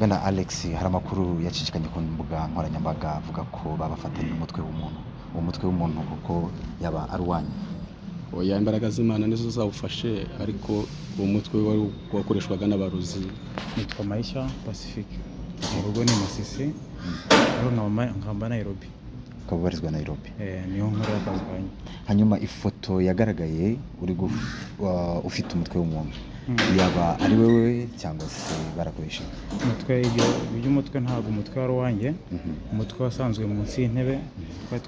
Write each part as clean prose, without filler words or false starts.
Bwana Alex, hari amakuru yacicikanye ku mbuga nkoranyambaga avuga ko babafatanye umutwe w'umuntu. Uwo mutwe w'umuntu kuko yaba ari uwanyu? Oya, imbaraga z'Imana nizo zawufashe, ariko uwo mutwe wari wakoreshwaga n'abarozi. Nitwa Maisha Pacifique, mu rugo ni Masisi, ariko nkaba Nairobi. Ukaba ubarizwa Nairobi? Eh, niho nkorera akazi kanjye. Hanyuma ifoto yagaragaye uri ufite umutwe w'umuntu, yaba ari wowe cyangwa se barakoresheje? Umutwe, ibyo by'umutwe, ntabwo umutwe wari uwanjye. Umutwe wasanzwe munsi y'intebe.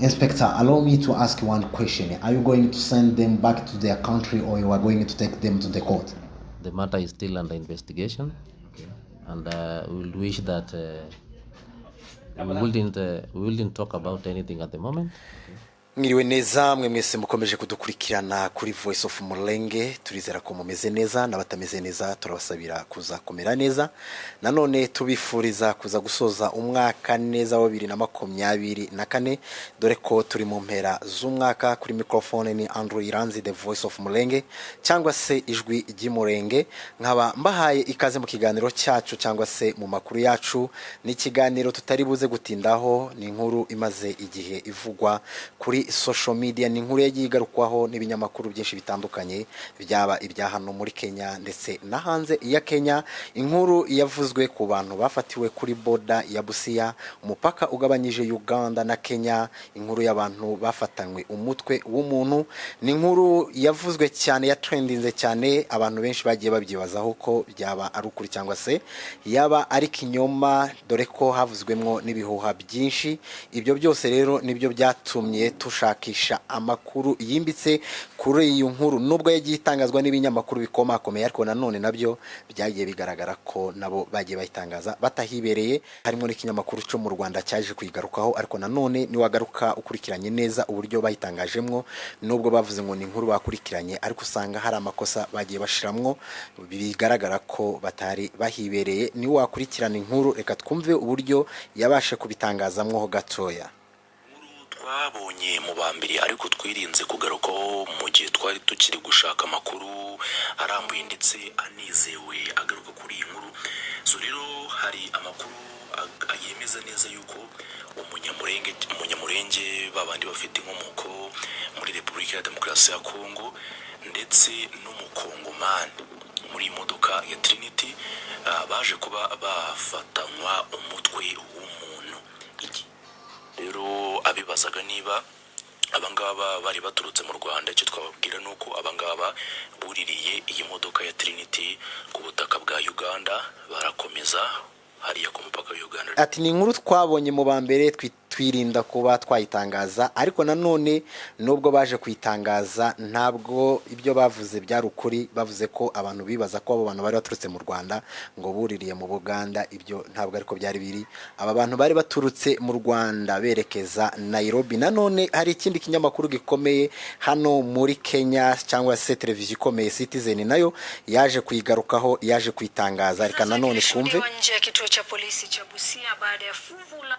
Inspector, allow me to ask one question. Are you going to send them back to their country or you are going to take them to the court? The matter is still under investigation, and we would wish that we wouldn't talk about anything at the moment. Mwiriwe neza mwe mwese mukomeje kudukurikirana kuri Voice of Murenge. Turizera ko mumeze neza, n'abatameze neza turabasabira kuza kumera neza. Nanone tubifuriza kuza gusoza umwaka neza wa 2024, dore ko turi mu mpera z'umwaka. Kuri microphone ni Andrew Iranzi, the Voice of Murenge, cyangwa se Ijwi ry'Umurenge. Nkaba mbahaye ikaze mu kiganiro cyacu cyangwa se mu makuru yacu. Ni ikiganiro tutari buze gutindaho. Ni inkuru imaze igihe ivugwa kuri social media, ni inkuru yagiye igarukwaho n'ibinyamakuru byinshi bitandukanye, byaba ibya hano muri Kenya ndetse na hanze ya Kenya. Inkuru yavuzwe ku bantu bafatiwe kuri border ya Busia, umupaka ugabanyije Uganda na Kenya. Inkuru y'abantu bafatanywe umutwe w'umuntu ni inkuru yavuzwe cyane, yatrendinze cyane. Abantu benshi bagiye babyibazaho ko byaba ari ukuri cyangwa se yaba ari kinyoma, dore ko havuzwemwo n'ibihuha byinshi. Ibyo byose rero nibyo byatumye dushakisha amakuru yimbitse kuri iyi nkuru. Nubwo yagiye itangazwa n'ibinyamakuru bikomakomeye, ariko nanone nabyo byagiye bigaragara ko nabo bagiye bayitangaza batahibereye. Harimo n'ikinyamakuru cyo mu Rwanda cyaje kuyigarukaho, ariko nanone niwagaruka ukurikiranye neza uburyo bayitangajemwo, nubwo bavuze ngo ni inkuru bakurikiranye, ariko usanga hari amakosa bagiye bashiramwo, bigaragara ko batari bahibereye. Niwakurikirana inkuru, reka twumve uburyo yabashe kubitangazamwo ho gatoya. Twabonye mu ba mbere, ariko twirinze kugarukaho mu gihe twari tukiri gushaka amakuru arambuye ndetse anizewe agaruka kuri iyi nkuru. So rero hari amakuru yemeza neza yuko umunyamurenge, babandi bafite inkomoko muri Repubulika ya Demokarasi ya Kongo, ndetse n'umukongomani muri iyi modoka ya Trinity, baje kuba bafatanywa umutwe w'umuntu. Rero abibazaga niba abangaba bari baturutse mu Rwanda, icyo twababwira ni uko abangaba buririye iyi modoka ya Trinity ku butaka bwa Uganda, barakomeza hariya ku mupaka wa Uganda. Ati: "Ni inkuru twabonye mu ba mbere, twirinda kuba twayitangaza, ariko nanone nubwo baje kuyitangaza, ntabwo ibyo bavuze byari ukuri." Bavuze ko abantu bibaza ko abo bantu bari baturutse mu Rwanda ngo buririye mu Buganda, ibyo ntabwo ariko byari biri. Aba bantu bari baturutse mu Rwanda berekeza Nairobi. Nanone hari ikindi kinyamakuru gikomeye hano muri Kenya, cyangwa se televiziyo ikomeye, Citizen, nayo yaje kuyigarukaho, yaje kuyitangaza. Reka nanone twumve. Kilishuhudiwa nje ya kituo cha polisi cha Busia baada ya fuvu la.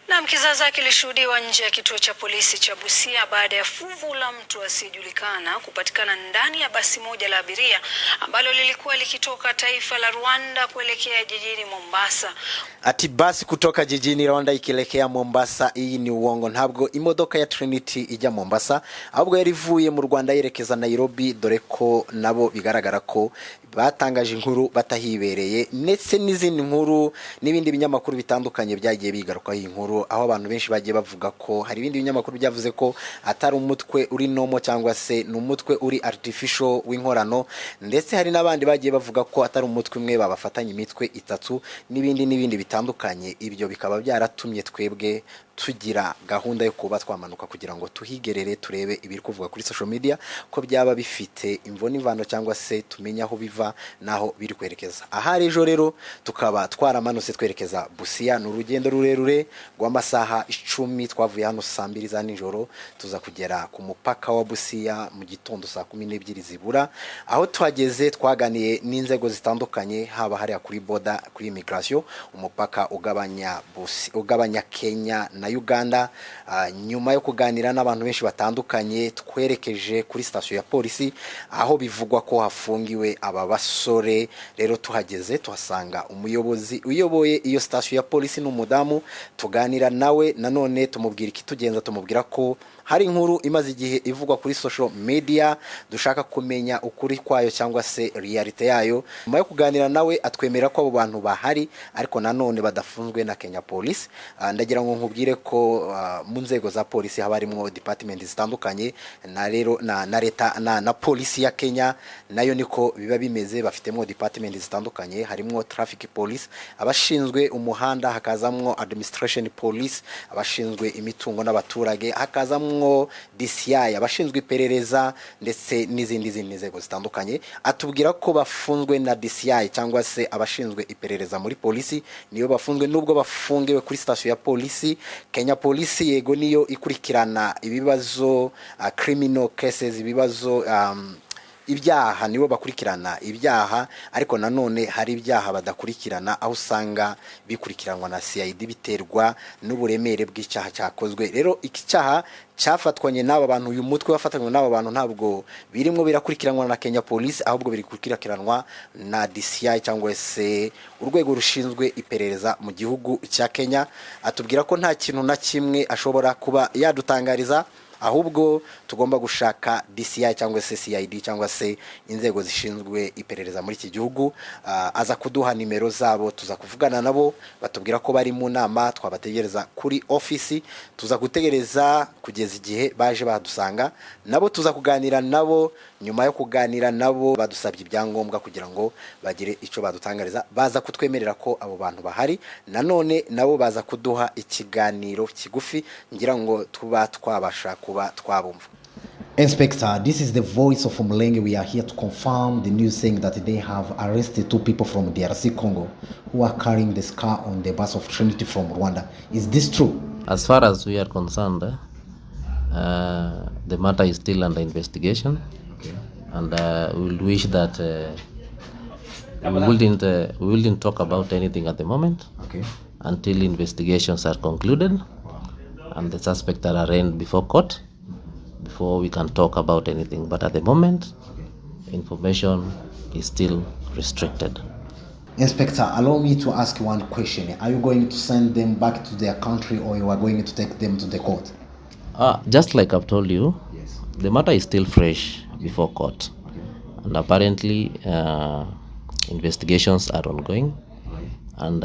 Naam, kizaazaa kilishuhudiwa nje ya kituo cha polisi cha Busia baada ya fuvu la mtu asiyejulikana kupatikana ndani ya basi moja la abiria ambalo lilikuwa likitoka taifa la Rwanda kuelekea jijini Mombasa. Ati basi kutoka jijini Rwanda ikielekea Mombasa. Iyi ni uongo. Ntabwo imodoka ya Trinity ijya Mombasa, ahubwo yari ivuye mu Rwanda yerekeza Nairobi, dore ko nabo bigaragara ko batangaje inkuru batahibereye. Ndetse n'izindi nkuru n'ibindi binyamakuru bitandukanye byagiye bigarukaho iyi nkuru, aho abantu benshi bagiye bavuga ko hari ibindi binyamakuru byavuze ko atari umutwe uri normal, cyangwa se ni umutwe uri artificial, w'inkorano. Ndetse hari n'abandi bagiye bavuga ko atari umutwe umwe, babafatanya imitwe itatu, n'ibindi n'ibindi bitandukanye. Ibyo bikaba byaratumye twebwe tugira gahunda yo kuba twamanuka kugira ngo tuhigerere, turebe ibiri kuvuga kuri social media ko byaba bifite imvo n'imvano, cyangwa se tumenye aho biva n'aho biri kwerekeza. Ahari ejo rero tukaba twaramanutse twerekeza Busia. Ni urugendo rurerure. rw'amasaha 10. Twavuye hano saa 2 za nijoro, tuza kugera ku mupaka wa Busiya mu gitondo saa 12 zibura. Aho tuhageze twaganiye n'inzego zitandukanye, haba hariya kuri border, kuri immigration, umupaka ugabanya Kenya na Uganda. Nyuma yo kuganira n'abantu benshi batandukanye, twerekeje kuri sitasiyo ya polisi aho bivugwa ko hafungiwe aba basore. Rero tuhageze tuhasanga umuyobozi uyoboye iyo sitasiyo ya polisi, ni umudamu. Tuganira nawe nanone, tumubwira ikitugenza, tumubwira ko hari inkuru imaze igihe ivugwa kuri social media, dushaka kumenya ukuri kwayo cyangwa se réalité yayo. Nyuma yo kuganira nawe, atwemera ko abo bantu bahari, ariko nanone badafunzwe na Kenya Police. Ndagira ngo nkubwire ko mu nzego za polisi haba harimo department zitandukanye, na rero na leta na polisi ya Kenya nayo niko biba bimeze, bafitemo department zitandukanye. Harimo traffic police, abashinzwe umuhanda, hakazamwo administration police, abashinzwe imitungo n'abaturage, hakazamwo DCI, abashinzwe iperereza, ndetse n'izindi zindi nzego zitandukanye. Atubwira ko bafunzwe na DCI cyangwa se abashinzwe iperereza muri polisi, niyo bafunzwe, nubwo bafungiwe kuri sitasiyo ya polisi. Kenya Polisi yego niyo ikurikirana ibibazo, criminal cases, ibibazo, ibyaha, nibo bakurikirana ibyaha, ariko nanone hari ibyaha badakurikirana, aho usanga bikurikiranwa na CID, biterwa n'uburemere bw'icyaha cyakozwe. Rero iki cyaha cyafatwanye n'aba bantu, uyu mutwe wafatanywe n'aba bantu, ntabwo birimo birakurikiranwa na Kenya Police, ahubwo biri gukurikiranwa na DCI cyangwa se urwego rushinzwe iperereza mu gihugu cya Kenya. Atubwira ko nta kintu na kimwe ashobora kuba yadutangariza, ahubwo tugomba gushaka DCI cyangwa se CID cyangwa se inzego zishinzwe iperereza muri iki gihugu. Aza kuduha nimero zabo, tuza kuvugana nabo, batubwira ko bari mu nama, twabategereza kuri ofisi. Tuza gutegereza kugeza igihe baje badusanga, nabo tuza kuganira nabo. Nyuma yo kuganira nabo, badusabye ibyangombwa kugira ngo bagire icyo badutangariza. Baza kutwemerera ko abo bantu bahari. Nanone nabo baza kuduha ikiganiro kigufi, ngira ngo tuba twabasha kuba twabumva. Inspector, this is the Voice of Mulenge. We are here to confirm the news saying that they have arrested two people from DRC Congo who are carrying the skull on the bus of Trinity from Rwanda. Is this true? As far as we are concerned, the matter is still under investigation, and we would wish that we wouldn't talk about anything at the moment until investigations are concluded and the suspect are arraigned before court before we can talk about anything. But at the moment, information is still restricted. Inspector, allow me to ask you one question. Are you going to send them back to their country or you are going to take them to the court? Just like I've told you, the matter is still fresh before court, and apparently investigations are ongoing. And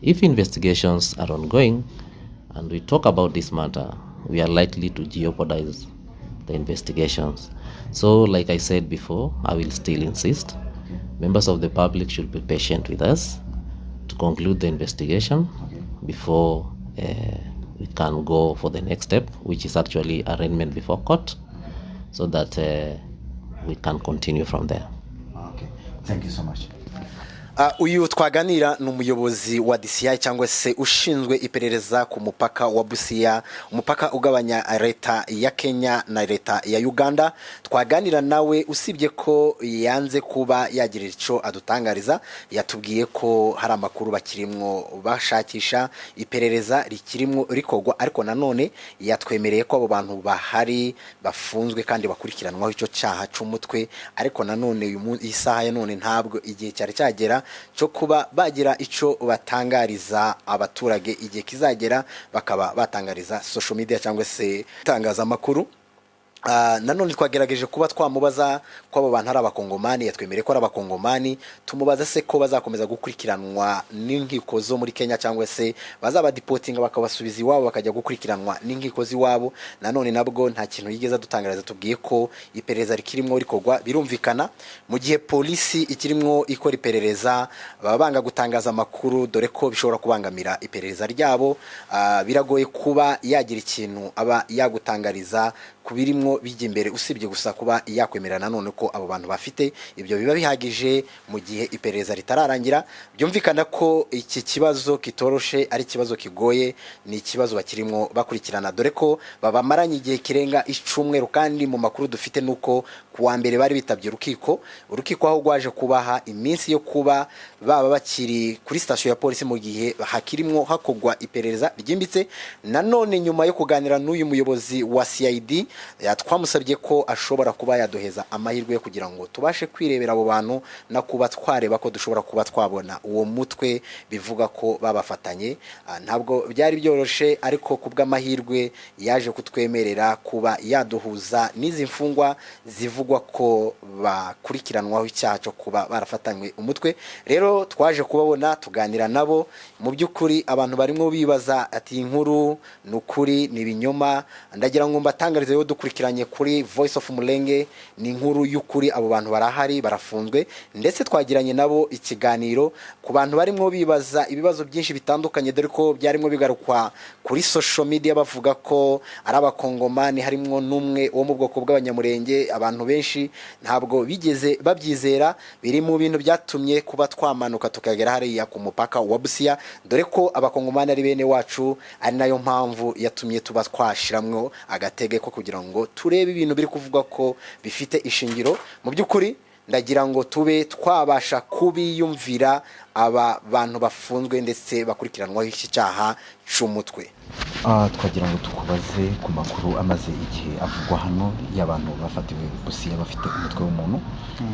if investigations are ongoing, and we talk about this matter, we are likely to jeopardize the investigations. So, like I said before, I will still insist. Members of the public should be patient with us to conclude the investigation before we can go for the next step, which is actually arraignment before court, so that we can continue from there. Okay. Thank you so much. Uyu twaganira ni umuyobozi wa DCI cyangwa se ushinzwe iperereza ku mupaka wa Busia, umupaka ugabanya leta ya Kenya na leta ya Uganda. Twaganira nawe, usibye ko yanze kuba yagira icyo adutangariza, yatubwiye ko hari amakuru bakirimwo bashakisha, iperereza rikirimwo rikorwa, ariko nanone yatwemereye ko abo bantu bahari bafunzwe kandi bakurikiranwaho icyo cyaha cy'umutwe. Ariko nanone iyi saha ya none ntabwo igihe cyari cyagera cyo kuba bagira icyo batangariza abaturage. Igihe kizagera bakaba batangariza social media cyangwa se itangazamakuru. Nanone twagerageje kuba twamubaza ko abo bantu ari Abakongomani, yatwemereye ko ari Abakongomani. Tumubaza se ko bazakomeza gukurikiranwa n'inkiko zo muri Kenya cyangwa se bazabadeportinga bakabasubiza iwabo bakajya gukurikiranwa n'inkiko z'iwabo. Nanone nabwo nta kintu yigeze adutangariza, tubwiye ko iperereza rikirimwo rikorwa. Birumvikana, mu gihe polisi ikirimwo ikora iperereza baba banga gutangaza amakuru, dore ko bishobora kubangamira iperereza ryabo. Biragoye kuba yagira ikintu aba yagutangariza. ku birimwo bijya imbere, usibye gusa kuba yakwemera nanone ko abo bantu bafite ibyo biba bihagije mu gihe iperereza ritararangira. Byumvikana ko iki kibazo kitoroshe, ari ikibazo kigoye, ni ikibazo bakirimwo bakurikirana, dore ko babamaranye igihe kirenga icumweru. Kandi mu makuru dufite nuko ku wa mbere bari bitabye urukiko, urukiko aho rwaje kubaha iminsi yo kuba baba bakiri kuri sitasiyo ya polisi mu gihe hakirimwo hakorwa iperereza ryimbitse. Nanone nyuma yo kuganira n'uyu muyobozi wa CID, twamusabye ko ashobora kuba yaduheza amahirwe yo kugira ngo tubashe kwirebera abo bantu no kuba twareba ko dushobora kuba twabona uwo mutwe bivuga ko babafatanye. Ntabwo byari byoroshe, ariko ku bw'amahirwe yaje kutwemerera kuba yaduhuza n'izi mfungwa zivugwa ko bakurikiranwaho icyaha cyo kuba barafatanywe umutwe. Rero twaje kubabona, tuganira nabo. Mu by'ukuri abantu barimo bibaza ati: "Iyi nkuru ni ukuri, ni ibinyoma?" Ndagira ngo mbatangarize rero dukurikiranye kuri Voice of Mulenge, ni inkuru y'ukuri. Abo bantu barahari, barafunzwe, ndetse twagiranye nabo ikiganiro. Ku bantu barimo bibaza ibibazo byinshi bitandukanye, dore ko byarimo bigarukwa kuri social media bavuga ko ari Abakongomani, harimo n'umwe wo mu bwoko bw'Abanyamurenge, abantu benshi ntabwo bigeze babyizera. Biri mu bintu byatumye kuba twamanuka tukagera hariya ku mupaka wa Busia, dore ko Abakongomani ari bene wacu, ari nayo mpamvu yatumye tuba twashiramwo agatege ko kugira ngo turebe ibintu biri kuvuga ko bifite ishingiro. Mu by'ukuri ndagira ngo tube twabasha kubiyumvira aba bantu bafunzwe ndetse bakurikiranwaho iki cyaha c'umutwe. Twagira ngo tukubaze ku makuru amaze igihe avugwa hano y'abantu bafatiwe Busiya bafite umutwe w'umuntu,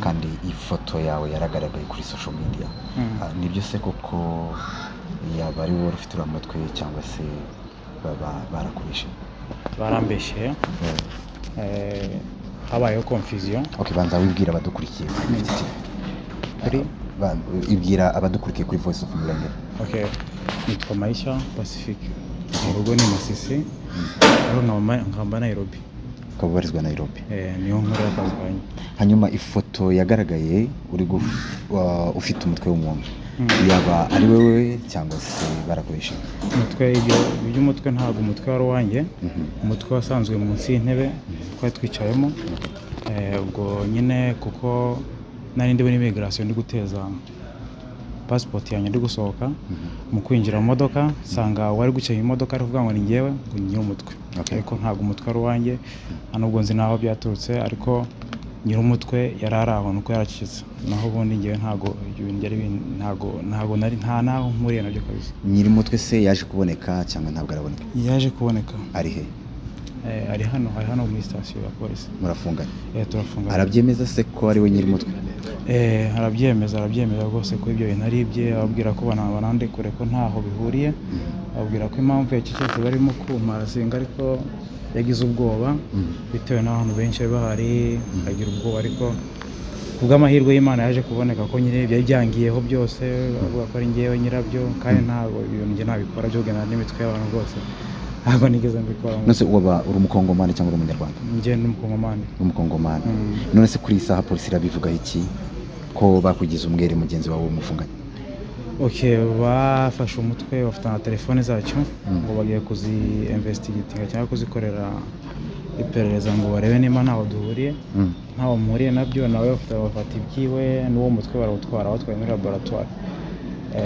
kandi ifoto yawe yaragaragaye kuri social media. Nibyo se koko yaba ari wowe ufite uriya mutwe, cyangwa se baba barakubishe? Barambeshyeye. Habayeho confusion. Okay, banza wibwira abadukurikiye kuri FTV. Kuri? Ibwira abadukurikiye kuri Voice of Mulenge. Okay, nitwa Maisha Pacifique, mu rugo ni Masisi, ariko nkaba Nairobi. Ukaba ubarizwa Nairobi? Niho nkorera akazi kanjye. Hanyuma ifoto yagaragaye uri ufite umutwe w'umuntu, yaba ari wowe cyangwa se barakubeshe? Umutwe, ibyo iby'umutwe, ntabwo umutwe wari uwanjye. Umutwe wasanzwe munsi y'intebe twari twicayemo. Ubwo nyine kuko nari ndi muri immigration, ndi guteza passport yanjye, ndi gusohoka, mu kwinjira mu modoka nsanga uwari gukenga imodoka ari kuvuga ngo ni njyewe, ngo ni nyir'umutwe. Ariko ntabwo umutwe ari uwanjye, nta nubwo nzi n'aho byaturutse, ariko nyir'umutwe yari ari aho, nuko yaracecetse. Naho ubundi njyewe ntabwo ibyo bintu byari ntabwo nari nta n'aho mpuriye nabyo kabisa. Nyir'umutwe se yaje kuboneka cyangwa ntabwo araboneka? Yaje kuboneka. Ari he? Ari hano muri sitasiyo ya polisi. Murafunganye? Turafunganye. Arabyemeza se ko ari we nyir'umutwe? Arabyemeza rwose ko ibyo bintu ari ibye. Ababwira ko banandekure, ko ntaho bihuriye. Ababwira ko impamvu yacecetse barimo kumarasinga, ariko yagize ubwoba bitewe n'abantu benshi bari bahari, agira ubwoba. Ariko ku bw'amahirwe y'Imana yaje kuboneka, ko nyine byari byangiyeho byose, bavuga ko ari njyewe nyirabyo, kandi ntabwo ibintu njye nabikora byo kugendana n'imitwe y'abantu rwose, ntabwo nigeze mbikora. None se waba uri Umukongomani cyangwa uri Umunyarwanda? Njye ni Umukongomani. Uri Umukongomani. None se kuri iyi saha polisi irabivugaho iki, ko bakugize umwere mugenzi wawe w'umufunganye? Okay, bafashe umutwe, bafata na telefone zacyo, ngo bagiye kuzi investigatinga cyangwa kuzikorera iperereza ngo barebe niba ntaho duhuriye, ntaho mpuriye nabyo. Nawe bafata ibyiwe n'uwo mutwe barawutwara, batwaye muri laboratoire.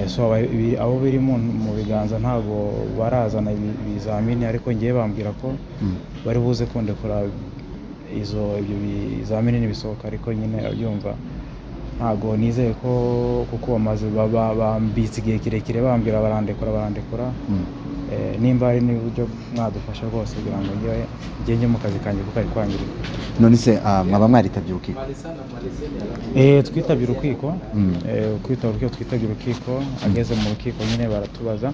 So abo biri mu biganza ntabwo barazana ibizamini, ariko ngewe bambwira ko bari buze kundekura izo ibyo bizamini nibisohoka. Ariko nyine abyumva, ntabwo nizeye ko, kuko bamaze bambitse igihe kirekire bambwira barandekura, barandekura. Nimba hari n'uburyo mwadufasha rwose kugira ngo njye njye mu kazi kanjye kuko kari kwangirika. None se mwaba mwaritabye urukiko? Twitabye urukiko. Kwitaba urukiko, twitabye urukiko. Ageze mu rukiko nyine baratubaza.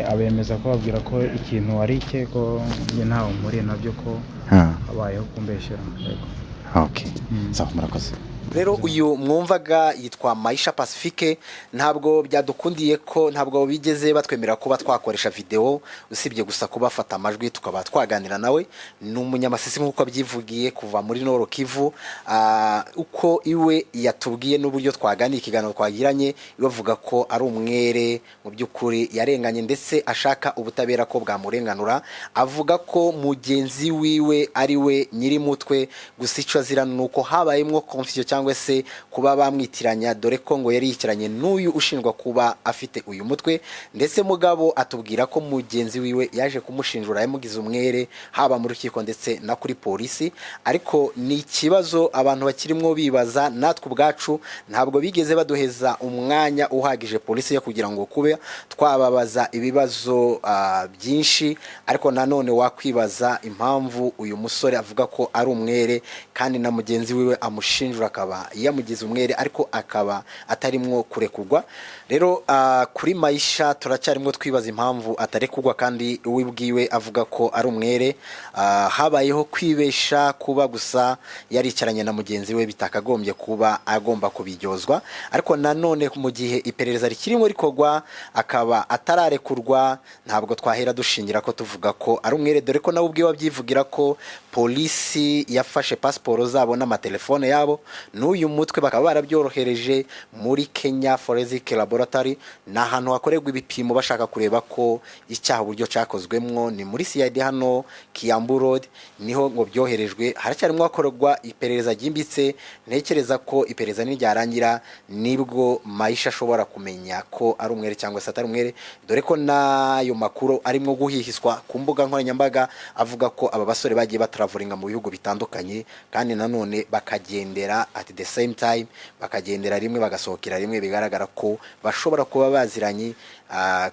Abemeza ko, babwira ko ikintu ari icye, ko njye ntaho mpuriye nabyo, ko habayeho kumbeshyera. Yego. Okay, sawa, murakoze. Rero uyu mwumvaga yitwa Maisha Pacifique. Ntabwo byadukundiye ko, ntabwo bigeze batwemerera kuba twakoresha videwo, usibye gusa kubafata amajwi tukaba twaganira nawe. Ni umunyamasisi nk'uko abyivugiye, kuva muri Nord Kivu. Uko iwe yatubwiye n'uburyo twaganiye, ikiganiro twagiranye, iwe avuga ko ari umwere mu by'ukuri, yarenganye ndetse ashaka ubutabera ko bwamurenganura. Avuga ko mugenzi wiwe ari we nyiri mutwe, gusa icyo azira ni uko habayemo confusion cyangwa se kuba bamwitiranya, dore ko ngo yari yicaranye n'uyu ushinjwa kuba afite uyu mutwe. Ndetse mugabo atubwira ko mugenzi wiwe yaje kumushinjura, yamugize umwere haba mu rukiko ndetse na kuri polisi. Ariko ni ikibazo abantu bakirimwo bibaza. Natwe ubwacu ntabwo bigeze baduheza umwanya uhagije polisi yo kugira ngo kube twababaza ibibazo byinshi. Ariko nanone wakwibaza impamvu uyu musore avuga ko ari umwere kandi na mugenzi wiwe amushinjura akaba yamugize umwere, ariko akaba atarimwo kurekurwa. Rero kuri Maisha turacyarimo twibaza impamvu atarekurwa kandi we ubwiwe avuga ko ari umwere. Habayeho kwibesha kuba gusa yaricaranye na mugenzi we, bitakagombye kuba agomba kubiryozwa. Ariko nanone mu gihe iperereza rikirimo rikorwa akaba atararekurwa, ntabwo twahera dushingira ko tuvuga ko ari umwere, dore ko nawe ubwiwe abyivugira ko polisi yafashe pasiporo zabo n'amatelefone yabo n'uyu mutwe, bakaba barabyorohereje muri Kenya Forensic Laboratory. Ni ahantu hakorerwa ibipimo bashaka kureba ko icyaha uburyo cyakozwemwo. Ni muri CID hano Kiambu Road, niho ngo byoherejwe. Haracyarimo hakorerwa iperereza ryimbitse. Ntekereza ko iperereza niryarangira nibwo Maisha ashobora kumenya ko ari umwere cyangwa se atari umwere, dore ko n'ayo makuru arimo guhihiswa ku mbuga nkoranyambaga avuga ko aba basore bagiye batravelinga mu bihugu bitandukanye, kandi nanone bakagendera at the same time, bakagendera rimwe, bagasohokera rimwe. Bigaragara ko bashobora kuba baziranye.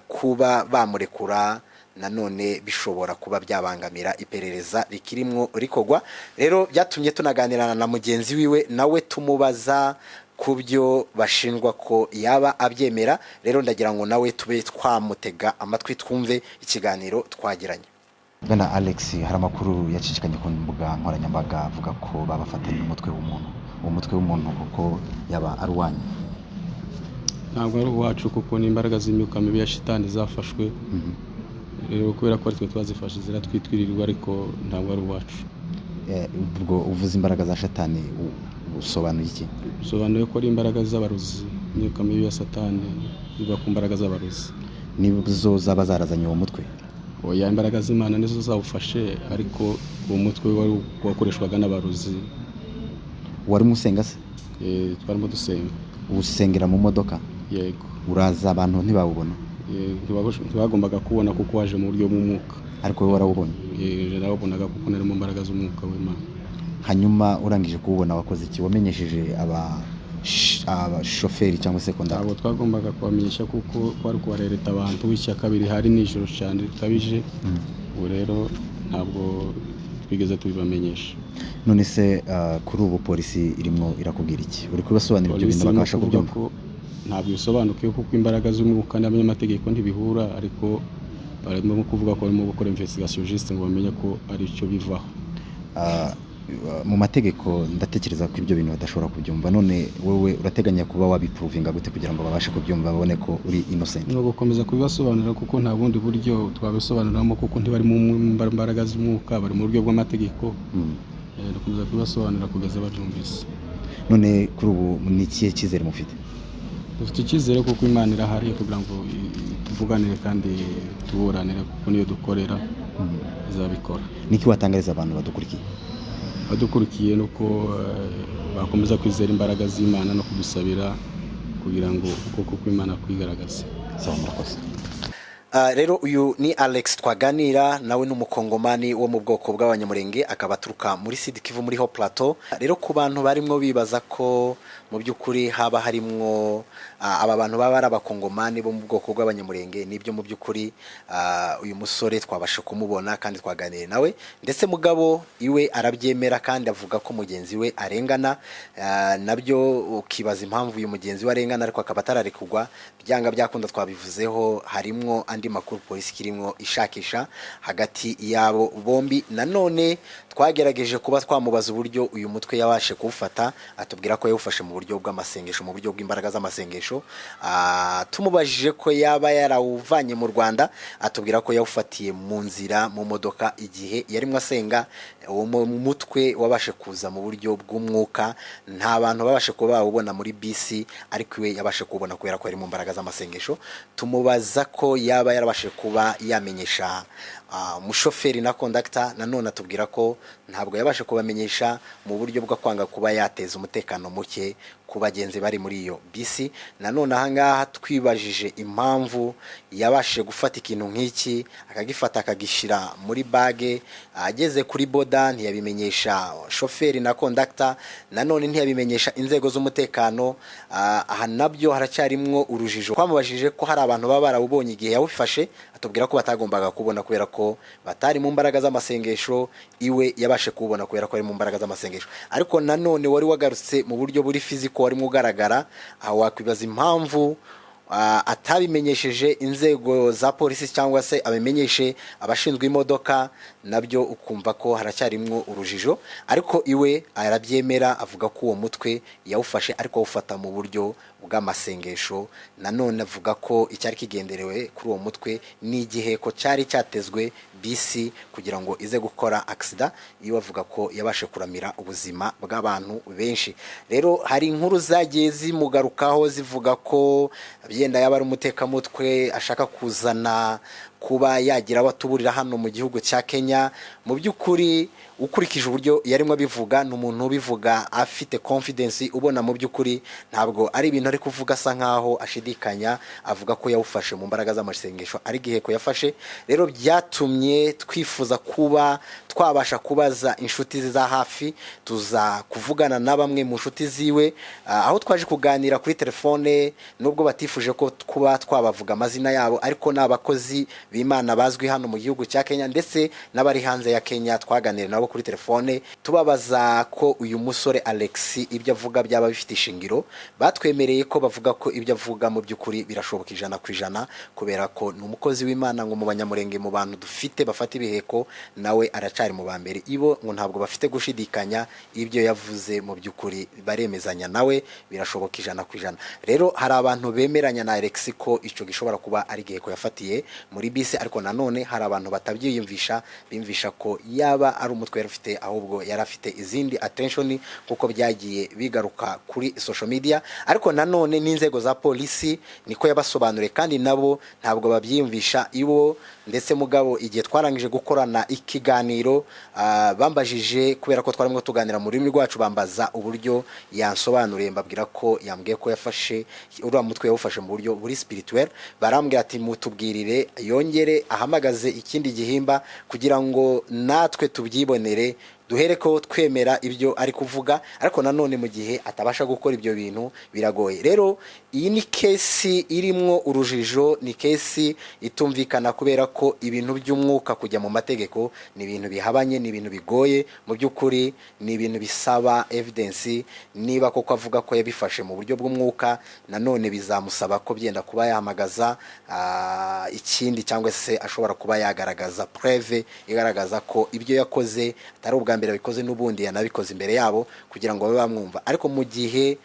Kuba bamurekura nanone bishobora kuba byabangamira iperereza rikirimwo rikorwa. Rero byatumye tunaganirana na mugenzi wiwe, nawe tumubaza ku byo bashinjwa ko yaba abyemera. Rero ndagira ngo nawe tube twamutega amatwi, twumve ikiganiro twagiranye. Bwana Alex, hari amakuru yacicikanye ku mbuga nkoranyambaga avuga ko babafatanye umutwe w'umuntu. Uwo mutwe w'umuntu kuko yaba ari uwanyu? Ntabwo ari uwacu, kuko ni imbaraga z'imyuka mibi ya shitani zafashwe. Rero kubera ko ari twe twazifashe, ziratwitwirirwa, ariko ntabwo ari uwacu. Ubwo uvuze imbaraga za shatani, usobanuye iki? Bisobanuye ko ari imbaraga z'abarozi, imyuka mibi ya satani iva ku mbaraga z'abarozi. Nizo zaba zarazanye uwo mutwe? Oya, imbaraga z'Imana nizo zawufashe, ariko uwo mutwe wari wakoreshwaga n'abarozi. Wari musenga se? Twarimo dusenga. Usengera mu modoka? Yego. Uraza abantu ntibawubona? Ntibagombaga kubona kuko waje mu buryo bw'umwuka. Ariko wowe warawubonye? Narawubonaga kuko nari mu mbaraga z'umwuka w'Imana. Hanyuma urangije kuwubona wakoze iki? Wamenyesheje abashoferi cyangwa se Ntabwo conductor? twagombaga kubamenyesha kuko kwari kubarereta abantu. W'icya kabiri hari nijoro cyane rikabije. Ubu rero ntabwo twigeze tubibamenyesha. None se kuri ubu polisi irimo irakubwira iki? Uri kubasobanurira ibyo Polisi bintu irimo bakabasha kuvuga kubyumva? ko ntabwo bisobanukiwe, kuko imbaraga z'umwuka n'abanyamategeko ntibihura, ariko barimo kuvuga ko barimo gukora investigation juste ngo bamenye ko ari cyo bivaho. Mu mategeko ndatekereza ko ibyo bintu badashobora kubyumva. None wowe urateganya kuba wabiprovinga gute kugira ngo babashe kubyumva, babone ko uri innocent? Ni ugukomeza kubibasobanurira, kuko nta bundi buryo twabisobanuriramo, kuko ntibari mu mbaraga z'umwuka, bari mu buryo bw'amategeko. Dukomeza kubibasobanurira kugeza babyumvise. None kuri ubu ni ikihe cyizere mufite? Dufite icyizere kuko Imana irahari kugira ngo tuvuganire kandi tuburanire, kuko niyo dukorera, izabikora. Niki watangariza abantu badukurikiye? Badukurikiye ni uko bakomeza kwizera imbaraga z'Imana no kudusabira kugira ngo ukuboko kw'Imana kwigaragaze. Sawa, murakoze. Rero uyu ni Alex twaganira nawe, ni umukongomani wo mu bwoko bw'Abanyamurenge, akaba aturuka muri Sud Kivu, muri Haut Plateau. Rero ku bantu barimo bibaza ko mu mu by'ukuri haba harimwo aba bantu baba ari Abakongomani bo mu bwoko bw'Abanyamurenge. Nibyo, mu by'ukuri uyu musore twabasha kumubona kandi twaganiriye nawe, ndetse mugabo iwe arabyemera kandi avuga ko mugenzi we arengana. Nabyo ukibaza impamvu uyu mugenzi we arengana ariko akaba atararekurwa. Byanga byakunda twabivuzeho, harimwo andi makuru polisi ikirimwo ishakisha hagati yabo bombi. Nanone twagerageje kuba twamubaza uburyo uyu mutwe yabashe kuwufata, atubwira ko yawufashe mu buryo bw'amasengesho, mu buryo bw'imbaraga z'amasengesho. Tumubajije ko yaba yarawuvanye mu Rwanda, atubwira ko yawufatiye mu nzira mu modoka igihe yarimo asenga. Uwo mutwe wabashe kuza mu buryo bw'umwuka, nta bantu babashe kuba bawubona muri bisi, ariko iwe yabashe kuwubona kubera ko yari mu mbaraga z'amasengesho. Tumubaza ko yaba yarabashe kuba yamenyesha umushoferi na kondakita, nanone atubwira ko ntabwo yabashe kubamenyesha mu buryo bwo kwanga kuba yateza umutekano muke ku bagenzi bari muri iyo bisi. Nanone ahangaha twibajije impamvu yabashije gufata ikintu nk'iki, akagifata akagishyira muri bag, ageze kuri border ntiyabimenyesha shoferi na kondakita, nanone ntiyabimenyesha inzego z'umutekano. Aha nabyo haracyarimwo urujijo. Twamubajije ko hari abantu baba barawubonye igihe yawufashe, atubwira ko batagombaga kubona kubera ko batari mu mbaraga z'amasengesho. Iwe yabashe kuwubona kubera ko ari mu mbaraga z'amasengesho, ariko nanone wari wagarutse mu buryo buri physical, warimo ugaragara. Aho wakwibaza impamvu atabimenyesheje inzego za polisi cyangwa se abimenyeshe abashinzwe imodoka, nabyo ukumva ko haracyarimwo urujijo. Ariko iwe arabyemera, avuga ko uwo mutwe yawufashe ariko awufata mu buryo bw'amasengesho. Nanone avuga ko icyari kigenderewe kuri uwo mutwe ni igiheko cyari cyatezwe bisi kugira ngo ize gukora accident. Iyo avuga ko yabashe kuramira ubuzima bw'abantu benshi. Rero hari inkuru zagiye zimugarukaho zivuga ko byenda yaba ari umutekamutwe ashaka kuzana kuba yagira abo atuburira hano mu gihugu cya Kenya. Mu by'ukuri, ukurikije uburyo yarimo abivuga, ni umuntu ubivuga afite confidence, ubona mu by'ukuri ntabwo ari ibintu ari kuvuga asa nkaho ashidikanya. Avuga ko yawufashe mu mbaraga z'amasengesho, ari igiheko yafashe. Rero byatumye twifuza kuba twabasha kubaza inshuti ze za hafi, tuza kuvugana na bamwe mu nshuti ziwe, aho twaje kuganira kuri telefone. Nubwo batifuje ko kuba twabavuga amazina yabo, ariko ni abakozi b'Imana bazwi hano mu gihugu cya Kenya ndetse n'abari hanze ya Kenya. Twaganiriye nabo kuri telefone, tubabaza ko uyu musore Alex ibyo avuga byaba bifite ishingiro. Batwemereye ko bavuga ko ibyo avuga mu by'ukuri birashoboka 100%, kubera ko ni umukozi w'Imana. Ngo mu Banyamurenge, mu bantu dufite bafata ibiheko, nawe aracari mu ba mbere. Ibo ngo ntabwo bafite gushidikanya, ibyo yavuze mu by'ukuri baremezanya nawe, birashoboka 100%. Rero hari abantu bemeranya na Alex ko icyo gishobora kuba ari igiheko yafatiye muri bisi, ariko nanone hari abantu batabyiyumvisha, bimvisha ko yaba ari umutwe yari afite, ahubwo yari afite izindi attention, kuko byagiye bigaruka kuri social media. Ariko nanone n'inzego za polisi niko yabasobanuriye, kandi nabo ntabwo babyiyumvisha ibo. Ndetse mugabo igihe twarangije gukorana ikiganiro, bambajije, kubera ko twarimo tuganira mu rurimi rwacu, bambaza uburyo yansobanuriye, mbabwira ko yambwiye ko yafashe uriya mutwe yawufashe mu buryo buri spirituel. Barambwira ati: "Mutubwirire yongere ahamagaze ikindi gihimba kugira ngo natwe tubyibonere, duhere ko twemera ibyo ari kuvuga." Ariko nanone mu gihe atabasha gukora ibyo bintu biragoye. Rero iyi ni case irimwo urujijo, ni case itumvikana, kubera ko ibintu by'umwuka kujya mu mategeko ni ibintu bihabanye, ni ibintu bigoye. Mu by'ukuri ni ibintu bisaba evidence. Niba koko avuga ko yabifashe mu buryo bw'umwuka, nanone bizamusaba ko byenda kuba yahamagaza ikindi cyangwa se ashobora kuba yagaragaza preuve igaragaza ko ibyo yakoze atari ubwa mbere abikoze, n'ubundi yanabikoze imbere yabo, kugira ngo babe bamwumva. Ariko mu gihe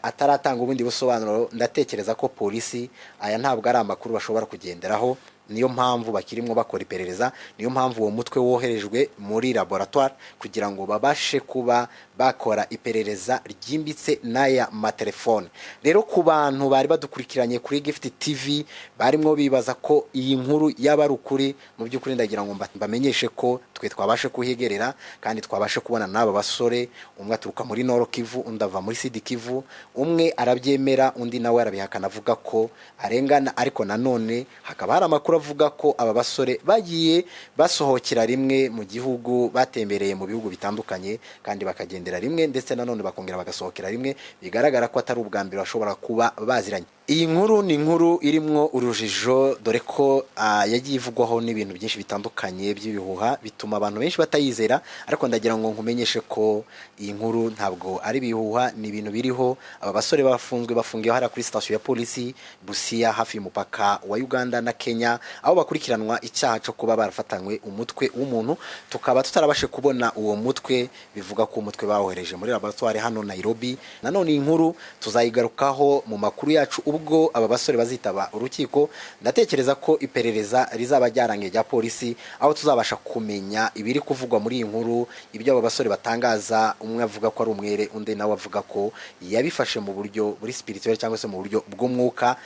ataratanga ubundi busobanuro, ndatekereza ko polisi aya ntabwo ari amakuru bashobora kugenderaho. Niyo mpamvu bakirimo bakora iperereza, niyo mpamvu uwo mutwe woherejwe muri laboratoire kugira ngo babashe kuba bakora iperereza ryimbitse n'aya matelefone. Rero ku bantu bari badukurikiranye kuri Gift TV barimo bibaza ko iyi nkuru yaba ari ukuri, mu by'ukuri ndagira ngo mbamenyeshe ko twe twabashe kuhigerera kandi twabashe kubona n'aba basore. Umwe aturuka muri Nord Kivu, undi ava muri Sud Kivu. Umwe arabyemera, undi nawe arabihakana, avuga ko arengana. Ariko nanone hakaba hari amakuru avuga ko avuga ko aba basore bagiye basohokera rimwe mu gihugu, batembereye mu bihugu bitandukanye kandi bakagendera rimwe, ndetse nanone bakongera bagasohokera rimwe. Bigaragara ko atari ubwa mbere bashobora kuba baziranye. Iyi nkuru ni inkuru irimwo urujijo, dore ko yagiye ivugwaho n'ibintu byinshi bitandukanye by'ibihuha, bituma abantu benshi batayizera. Ariko ndagira ngo nkumenyeshe ko iyi nkuru ntabwo ari ibihuha, ni ibintu biriho. Aba basore bafunzwe, bafungiwe hariya kuri sitasiyo ya polisi Busia, hafi y'umupaka wa Uganda na Kenya, aho bakurikiranwa icyaha cyo kuba barafatanywe umutwe w'umuntu. Tukaba tutarabashe kubona uwo mutwe, bivuga ko umutwe bawohereje muri laboratoire hano Nairobi. Nanone iyi nkuru tuzayigarukaho mu makuru yacu ubwo aba basore bazitaba urukiko. Ndatekereza ko iperereza rizaba ryarangiye rya polisi, aho tuzabasha kumenya ibiri kuvugwa muri iyi nkuru, ibyo aba basore batangaza, umwe avuga ko ari umwere, undi nawe avuga ko yabifashe mu buryo buri spirituel cyangwa se mu buryo bw'umwuka.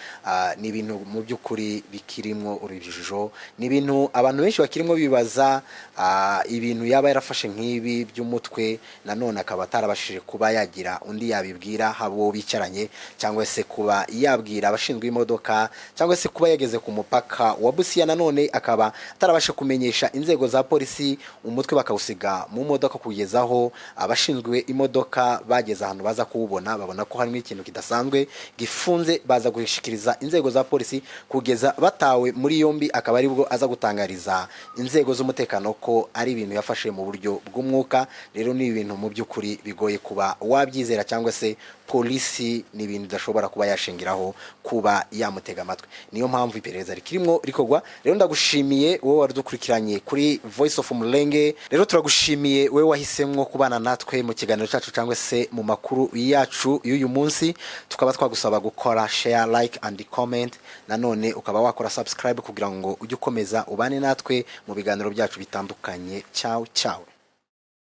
Ni ibintu mu by'ukuri bikirimwo urujijo, ni ibintu abantu benshi bakirimo bibaza, ibintu yaba yarafashe nk'ibi by'umutwe, nanone akaba atarabashije kuba yagira undi yabibwira, haba uwo bicaranye cyangwa se kuba yabwira abashinzwe imodoka, cyangwa se kuba yageze ku mupaka wa Busia, nanone akaba atarabashe kumenyesha inzego za polisi, umutwe bakawusiga mu modoka kugeza aho abashinzwe imodoka bageze ahantu baza kuwubona, babona ko harimo ikintu kidasanzwe gifunze, baza gushikiriza inzego za polisi kugeza batawe muri yombi, akaba aribwo aza gutangariza inzego z'umutekano ko ari ibintu yafashe mu buryo bw'umwuka. Rero ni ibintu mu by'ukuri bigoye kuba wabyizera, cyangwa se polisi ni ibintu idashobora kuba yashingiraho kuba yamutega amatwi. Niyo mpamvu iperereza rikirimo rikorwa. Rero ndagushimiye wowe wari udukurikiranye kuri Voice of Mulenge. Rero turagushimiye wowe wahisemwo kubana natwe mu kiganiro cyacu cyangwa se mu makuru yacu y'uyu munsi. Tukaba twagusaba gukora share, like and comment, nanone ukaba wakora subscribe kugira ngo ujye ukomeza ubane natwe mu biganiro byacu bitandukanye. Ciao ciao.